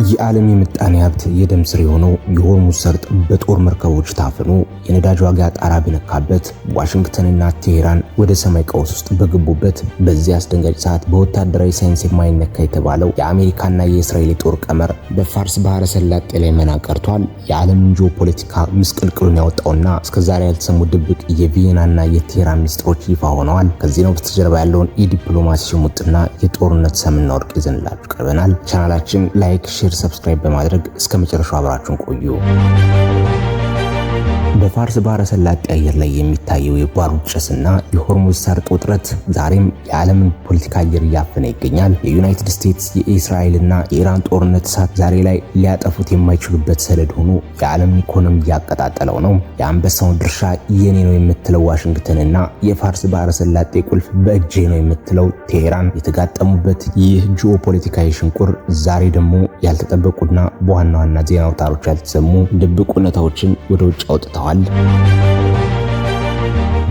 የዓለም የምጣኔ ሀብት የደም ስር የሆነው የሆርሙዝ ሰርጥ በጦር መርከቦች ታፍኖ የነዳጅ ዋጋ ጣራ በነካበት፣ ዋሽንግተንና ቴሄራን ወደ ሰማይ ቀውስ ውስጥ በገቡበት በዚህ አስደንጋጭ ሰዓት በወታደራዊ ሳይንስ የማይነካ የተባለው የአሜሪካና የእስራኤል የጦር ቀመር በፋርስ ባህረ ሰላጤ ላይ መና ቀርቷል። የዓለምን ጂኦፖለቲካ ምስቅልቅሉን ያወጣውና እስከዛሬ ያልተሰሙ ድብቅ የቪየናና የቴሄራን ሚስጥሮች ይፋ ሆነዋል። ከዜናው በስተጀርባ ያለውን የዲፕሎማሲ ሽሙጥና የጦርነት ሰምና ወርቅ ይዘንላችሁ ቀርበናል። ቻናላችን like፣ share፣ subscribe በማድረግ እስከ መጨረሻው አብራችሁን ቆዩ። በፋርስ ባህረ ሰላጤ አየር ላይ የሚታየው የባሩድ ጭስና የሆርሙዝ ሰርጥ ውጥረት ዛሬም የዓለምን ፖለቲካ አየር እያፈነ ይገኛል። የዩናይትድ ስቴትስ፣ የእስራኤልና የኢራን ጦርነት እሳት ዛሬ ላይ ሊያጠፉት የማይችሉበት ሰደድ ሆኖ የዓለምን ኢኮኖሚ እያቀጣጠለው ነው። የአንበሳውን ድርሻ የኔ ነው የምትለው ዋሽንግተንና የፋርስ ባህረ ሰላጤ ቁልፍ በእጄ ነው የምትለው ቴሄራን የተጋጠሙበት ይህ ጂኦፖለቲካዊ ሽንቁር ዛሬ ደግሞ ያልተጠበቁና በዋና ዋና ዜና አውታሮች ያልተሰሙ ድብቅ እውነታዎችን ወደ ውጭ አውጥተዋል።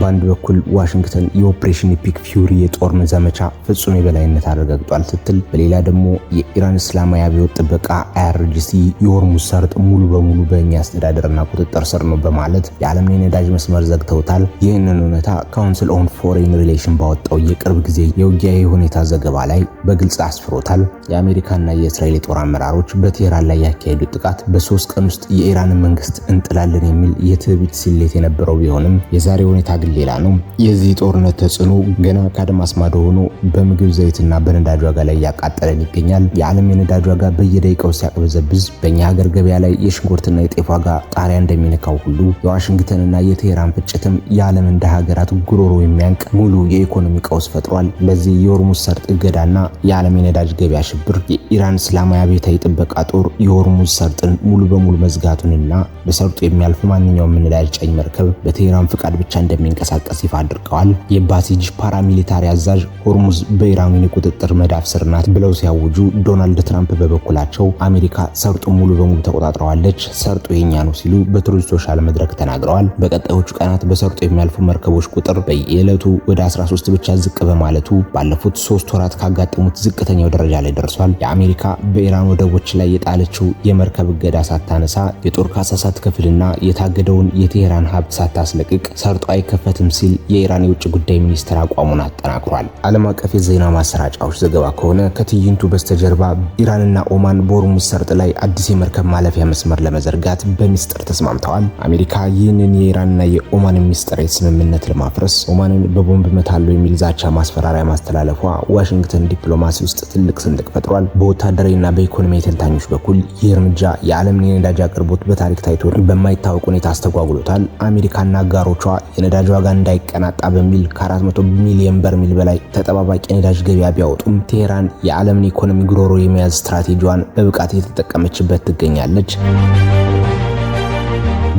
በአንድ በኩል ዋሽንግተን የ Operation Epic Fury የጦር ዘመቻ ፍጹም የበላይነት አረጋግጧል ስትል፣ በሌላ ደግሞ የኢራን እስላማዊ አብዮት ጥበቃ IRGC የሆርሙዝ ሰርጥ ሙሉ በሙሉ በእኛ አስተዳደርና ቁጥጥር ስር ነው በማለት የዓለምን የነዳጅ መስመር ዘግተውታል። ይህንን እውነታ Council on Foreign Relation ባወጣው የቅርብ ጊዜ የውጊያ ሁኔታ ዘገባ ላይ በግልጽ አስፍሮታል። የአሜሪካና የእስራኤል የጦር አመራሮች በቴህራን ላይ ያካሄዱት ጥቃት በ3 ቀን ውስጥ የኢራንን መንግስት እንጥላለን የሚል የትዕቢት ስሌት የነበረው ቢሆንም የዛሬው ሁኔታ ግን ሌላ ነው። የዚህ ጦርነት ተጽዕኖ ገና ከአድማስ ማዶ ሆኖ በምግብ ዘይትና በነዳጅ ዋጋ ላይ እያቃጠለን ይገኛል። የዓለም የነዳጅ ዋጋ በየደቂቃው ሲያቅበዘብዝ በእኛ ሀገር ገበያ ላይ የሽንኩርትና የጤፍ ዋጋ ጣሪያ እንደሚነካው ሁሉ የዋሽንግተንና የቴሄራን ፍጭትም የዓለም እንደ ሀገራት ጉሮሮ የሚያንቅ ሙሉ የኢኮኖሚ ቀውስ ፈጥሯል። በዚህ የሆርሙዝ ሰርጥ እገዳና የዓለም የነዳጅ ገበያ ሽብር የኢራን እስላማዊ አብዮታዊ ጥበቃ ጦር የሆርሙዝ ሰርጥን ሙሉ በሙሉ መዝጋቱንና በሰርጡ የሚያልፍ ማንኛውም ነዳጅ ጫኝ መርከብ በቴሄራን ፍቃድ ብቻ እንደሚንቀሳቀስ ይፋ አድርገዋል። የባሲጅ paramilitary አዛዥ ሆርሙዝ በኢራን የቁጥጥር መዳፍ ስር ናት ብለው ሲያውጁ፣ ዶናልድ ትራምፕ በበኩላቸው አሜሪካ ሰርጡ ሙሉ በሙሉ ተቆጣጥረዋለች፣ ሰርጡ የኛ ነው ሲሉ በ Truth Social መድረክ ተናግረዋል። በቀጣዮቹ ቀናት በሰርጡ የሚያልፉ መርከቦች ቁጥር በየዕለቱ ወደ 13 ብቻ ዝቅ በማለቱ ባለፉት 3 ወራት ካጋጠሙት ዝቅተኛው ደረጃ ላይ ደርሷል። የአሜሪካ በኢራን ወደቦች ላይ የጣለችው የመርከብ እገዳ ሳታነሳ፣ የጦር ካሳ ሳትከፍልና የታገደውን የቴሄራን ሀብት ሳታስለቅቅ ሰርጡ አይከፈትም ሲል የኢራን የውጭ ጉዳይ ሚኒስትር አቋሙን አጠናክሯል። ዓለም አቀፍ የዜና ማሰራጫዎች ዘገባ ከሆነ ከትዕይንቱ በስተጀርባ ኢራንና ኦማን በሆርሙዝ ሰርጥ ላይ አዲስ የመርከብ ማለፊያ መስመር ለመዘርጋት በሚስጥር ተስማምተዋል። አሜሪካ ይህንን የኢራንና የኦማን ሚስጥራዊ ስምምነት ለማፍረስ ኦማንን በቦምብ እመታለሁ የሚል ዛቻ ማስፈራሪያ ማስተላለፏ ዋሽንግተን ዲፕሎማሲ ውስጥ ትልቅ ስንጥቅ ፈጥሯል። በወታደራዊና በኢኮኖሚ ተንታኞች በኩል ይህ እርምጃ የዓለምን የነዳጅ አቅርቦት በታሪክ ታይቶ በማይታወቅ ሁኔታ አስተጓጉሎታል። አሜሪካና አጋሮቿ የነዳጅ ዋጋ እንዳይቀናጣ በሚል ከ400 ሚሊዮን በርሜል በላይ ተጠባባቂ የነዳጅ ገበያ ቢያወጡም ቴሄራን የዓለምን ኢኮኖሚ ጉሮሮ የመያዝ ስትራቴጂዋን በብቃት እየተጠቀመችበት ትገኛለች።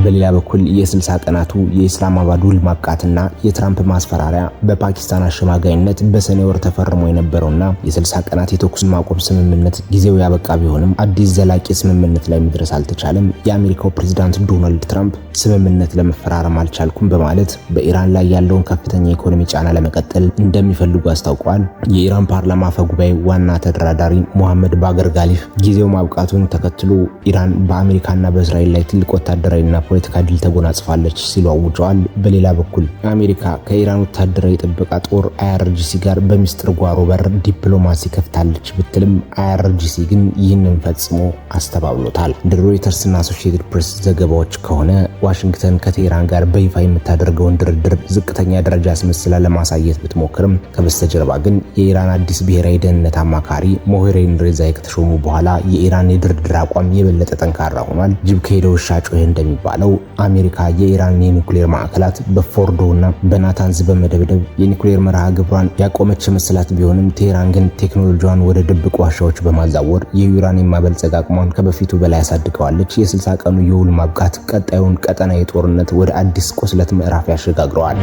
በሌላ በኩል የ60 ቀናቱ የኢስላማባድ ውል ማብቃትና የትራምፕ ማስፈራሪያ፣ በፓኪስታን አሸማጋይነት በሰኔ ወር ተፈርሞ የነበረውና የ60 ቀናት የተኩስ ማቆም ስምምነት ጊዜው ያበቃ ቢሆንም አዲስ ዘላቂ ስምምነት ላይ መድረስ አልተቻለም። የአሜሪካው ፕሬዝዳንት ዶናልድ ትራምፕ ስምምነት ለመፈራረም አልቻልኩም በማለት በኢራን ላይ ያለውን ከፍተኛ የኢኮኖሚ ጫና ለመቀጠል እንደሚፈልጉ አስታውቀዋል። የኢራን ፓርላማ አፈ ጉባኤ ዋና ተደራዳሪ ሞሐመድ ባገር ጋሊፍ ጊዜው ማብቃቱን ተከትሎ ኢራን በአሜሪካና በእስራኤል ላይ ትልቅ ወታደራዊና ፖለቲካ ድል ተጎናጽፋለች ሲሉ አውጀዋል። በሌላ በኩል አሜሪካ ከኢራን ወታደራዊ ጥበቃ ጦር IRGC ጋር በሚስጥር ጓሮ በር ዲፕሎማሲ ከፍታለች ብትልም IRGC ግን ይህንን ፈጽሞ አስተባብሎታል። እንደ ሮይተርስና አሶሺየትድ ፕሬስ ዘገባዎች ከሆነ ዋሽንግተን ከቴህራን ጋር በይፋ የምታደርገውን ድርድር ዝቅተኛ ደረጃ አስመስላ ለማሳየት ብትሞክርም ከበስተጀርባ ግን የኢራን አዲስ ብሔራዊ ደህንነት አማካሪ ሞህሬን ሬዛይ ከተሾሙ በኋላ የኢራን የድርድር አቋም የበለጠ ጠንካራ ሆኗል። ጅብ ከሄደ ውሻ ጮኸ እንደሚባለው አሜሪካ የኢራን የኒውክሌር ማዕከላት በፎርዶ እና በናታንዝ በመደብደብ የኒውክሌር መርሃ ግብሯን ያቆመች መሰላት ቢሆንም ቴህራን ግን ቴክኖሎጂዋን ወደ ድብቅ ዋሻዎች በማዛወር የዩራኒየም ማበልጸግ አቅሟን ከበፊቱ በላይ አሳድገዋለች። የ60 ቀኑ የውል ማብቃት ቀጣዩን ቀጠናዊ ጦርነት ወደ አዲስ ቁስለት ምዕራፍ ያሸጋግረዋል።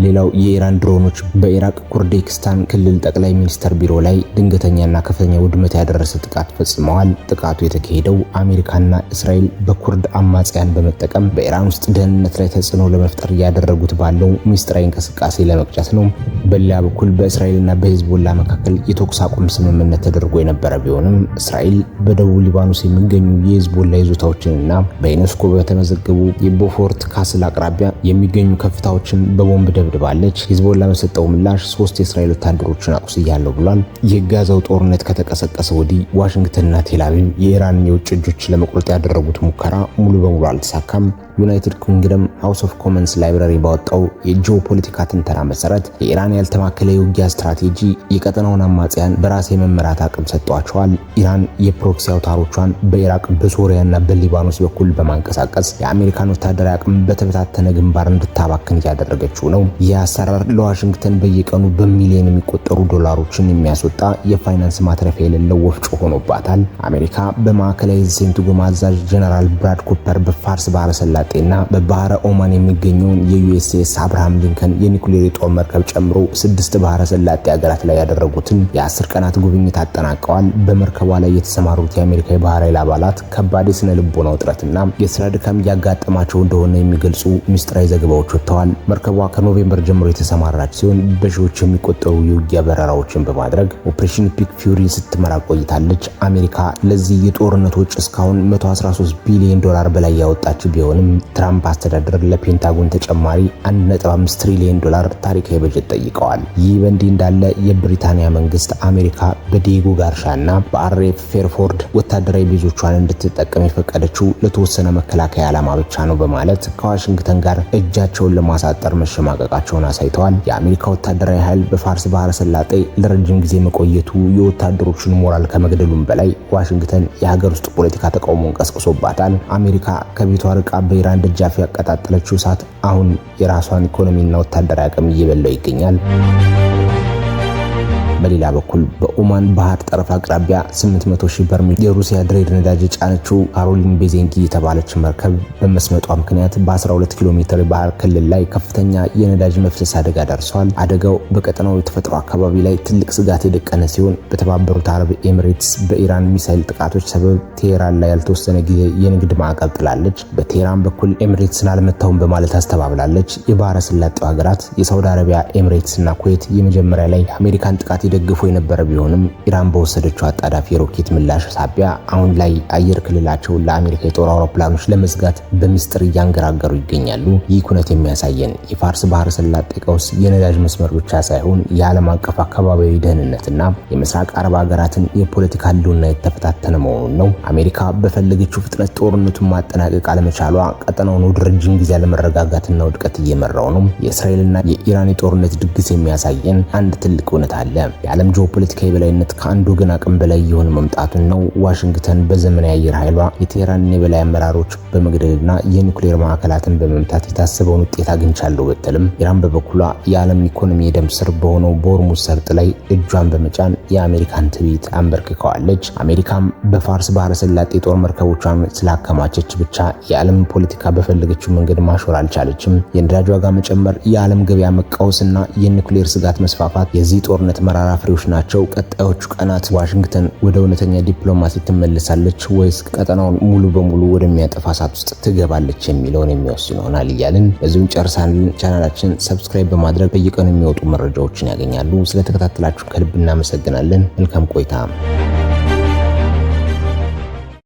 ሌላው የኢራን ድሮኖች በኢራቅ ኩርዲስታን ክልል ጠቅላይ ሚኒስተር ቢሮ ላይ ድንገተኛና ከፍተኛ ውድመት ያደረሰ ጥቃት ፈጽመዋል። ጥቃቱ የተካሄደው አሜሪካና እስራኤል በኩርድ አማጽያን በመጠቀም በኢራን ውስጥ ደህንነት ላይ ተጽዕኖ ለመፍጠር እያደረጉት ባለው ሚስጥራዊ እንቅስቃሴ ለመቅጨት ነው። በሌላ በኩል በእስራኤልና በሂዝቦላ መካከል የተኩስ አቁም ስምምነት ተደርጎ የነበረ ቢሆንም እስራኤል በደቡብ ሊባኖስ የሚገኙ የሂዝቦላ ይዞታዎችንና በዩኔስኮ በተመዘገቡ የቦፎርት ካስል አቅራቢያ የሚገኙ ከፍታዎችን በቦምብ ደብድባለች። ሂዝቦላ በሰጠው ምላሽ 3 የእስራኤል ወታደሮችን አቁስያለሁ ብሏል። የጋዛው ጦርነት ከተቀሰቀሰ ወዲህ ዋሽንግተንና ቴል አቪቭ የኢራንን የውጭ እጆች ለመቁረጥ ያደረጉት ሙከራ ሙሉ በሙሉ አልተሳካም። ዩናይትድ ኪንግደም ሃውስ ኦፍ ኮመንስ ላይብረሪ ባወጣው የጂኦፖለቲካ ትንተና መሰረት የኢራን ያልተማከለ የውጊያ ስትራቴጂ የቀጠናውን አማጽያን በራስ የመመራት አቅም ሰጥቷቸዋል። ኢራን የ proxy አውታሮቿን በኢራቅ፣ በሶሪያና በሊባኖስ በኩል በማንቀሳቀስ የአሜሪካን ወታደራዊ አቅም በተበታተነ ግንባር እንድታባክን እያደረገችው ነው። ይህ አሰራር ለዋሽንግተን በየቀኑ በሚሊዮን የሚቆጠሩ ዶላሮችን የሚያስወጣ የፋይናንስ ማትረፊያ የሌለው ወፍጮ ሆኖባታል። አሜሪካ በማዕከላዊ ሴንትኮም አዛዥ ጀነራል ብራድ ኩፐር በፋርስ ባህረ ሰላጤና በባህረ ኦማን የሚገኘውን የዩኤስኤስ አብርሃም ሊንከን የኒኩሌር የጦር መርከብ ጨምሮ 6 ባህረ ሰላጤ ሀገራት ላይ ያደረጉትን የ10 ቀናት ጉብኝት አጠናቀዋል። በመርከቧ ላይ የተሰማሩት የአሜሪካ የባህር ኃይል አባላት ከባድ የስነ ልቦና ውጥረትና የስራ ድካም እያጋጠማቸው እንደሆነ የሚገልጹ ሚስጥራዊ ዘገባዎች ወጥተዋል። መርከቧ ከኖቬምበር ጀምሮ የተሰማራች ሲሆን በሺዎች የሚቆጠሩ የውጊያ በረራዎችን በማድረግ Operation Epic Fury ስትመራ ቆይታለች። አሜሪካ ለዚህ የጦርነት ወጪ እስካሁን $113 ቢሊዮን በላይ ያወጣች ቢሆንም ትራምፕ አስተዳደር ለፔንታጎን ተጨማሪ $1.5 ትሪሊዮን ታሪካዊ በጀት ጠይቀዋል። ይህ በእንዲህ እንዳለ የብሪታንያ መንግስት አሜሪካ በዲዬጎ ጋርሻና በአርኤፍ ፌርፎርድ ወታደራዊ ቤዞቿን እንድትጠቀም የፈቀደችው ለተወሰነ መከላከያ ዓላማ ብቻ ነው በማለት ከዋሽንግተን ጋር እጃቸውን ለማሳጠር መሸማቀቃቸውን አሳይተዋል። የአሜሪካ ወታደራዊ ኃይል በፋርስ ባህረ ሰላጤ ለረጅም ጊዜ መቆየቱ የወታደሮቹን ሞራል ከመግደሉም በላይ ዋሽንግተን የሀገር ውስጥ ፖለቲካ ተቃውሞን ቀስቅሶባታል። አሜሪካ ከቤቷ ርቃ በኢራን ደጃፍ ያቀጣጠለችው እሳት አሁን የራሷን ኢኮኖሚና ወታደራዊ አቅም እየበላው ይገኛል። በሌላ በኩል በኦማን ባህር ጠረፍ አቅራቢያ 800 ሺህ በርሜል የሩሲያ ድሬድ ነዳጅ የጫነችው ካሮሊን ቤዜንጊ የተባለች መርከብ በመስመጧ ምክንያት በ12 ኪሎ ሜትር ባህር ክልል ላይ ከፍተኛ የነዳጅ መፍሰስ አደጋ ደርሷል። አደጋው በቀጠናው የተፈጥሮ አካባቢ ላይ ትልቅ ስጋት የደቀነ ሲሆን በተባበሩት አረብ ኤሚሬትስ በኢራን ሚሳይል ጥቃቶች ሰበብ ቴሄራን ላይ ያልተወሰነ ጊዜ የንግድ ማዕቀብ ጥላለች። በቴሄራን በኩል ኤሚሬትስን አልመታውም በማለት አስተባብላለች። የባህረ ሰላጤው ሀገራት የሳውዲ አረቢያ፣ ኤሚሬትስ እና ኩዌት የመጀመሪያ ላይ የአሜሪካን ጥቃት ደግፎ የነበረ ቢሆንም ኢራን በወሰደችው አጣዳፊ የሮኬት ምላሽ ሳቢያ አሁን ላይ አየር ክልላቸውን ለአሜሪካ የጦር አውሮፕላኖች ለመዝጋት በሚስጥር እያንገራገሩ ይገኛሉ። ይህ ኩነት የሚያሳየን የፋርስ ባህረ ሰላጤ ቀውስ የነዳጅ መስመር ብቻ ሳይሆን የዓለም አቀፍ አካባቢያዊ ደህንነትና የምስራቅ አረብ ሀገራትን የፖለቲካ ህልውና የተፈታተነ መሆኑን ነው። አሜሪካ በፈለገችው ፍጥነት ጦርነቱን ማጠናቀቅ አለመቻሏ ቀጠናውን ወደ ረጅም ጊዜ አለመረጋጋትና ውድቀት እየመራው ነው። የእስራኤልና የኢራን የጦርነት ድግስ የሚያሳየን አንድ ትልቅ እውነት አለ። የዓለም ጂኦፖለቲካዊ የበላይነት ከአንድ ወገን አቅም በላይ የሆነ መምጣቱን ነው። ዋሽንግተን በዘመናዊ አየር ኃይሏ የቴህራንን የበላይ አመራሮች በመግደልና የኒውክሌር ማዕከላትን በመምታት የታሰበውን ውጤት አግኝቻለሁ ብትልም ኢራን በበኩሏ የዓለም ኢኮኖሚ የደም ስር በሆነው በሆርሙዝ ሰርጥ ላይ እጇን በመጫን የአሜሪካን ትዕቢት አንበርክከዋለች። አሜሪካም በፋርስ ባህረ ሰላጤ ጦር መርከቦቿን ስላከማቸች ብቻ የዓለም ፖለቲካ በፈለገችው መንገድ ማሾር አልቻለችም። የነዳጅ ዋጋ መጨመር፣ የዓለም ገበያ መቃወስና የኒውክሌር ስጋት መስፋፋት የዚህ ጦርነት መራራ ፍሬዎች ናቸው። ቀጣዮቹ ቀናት ዋሽንግተን ወደ እውነተኛ ዲፕሎማሲ ትመለሳለች ወይስ ቀጠናውን ሙሉ በሙሉ ወደሚያጠፋ እሳት ውስጥ ትገባለች የሚለውን የሚወስን ይሆናል እያልን በዚሁ ጨርሳለን። ቻናላችን subscribe በማድረግ በየቀኑ የሚወጡ መረጃዎችን ያገኛሉ። ስለተከታተላችሁ ከልብ እናመሰግናለን። መልካም ቆይታ።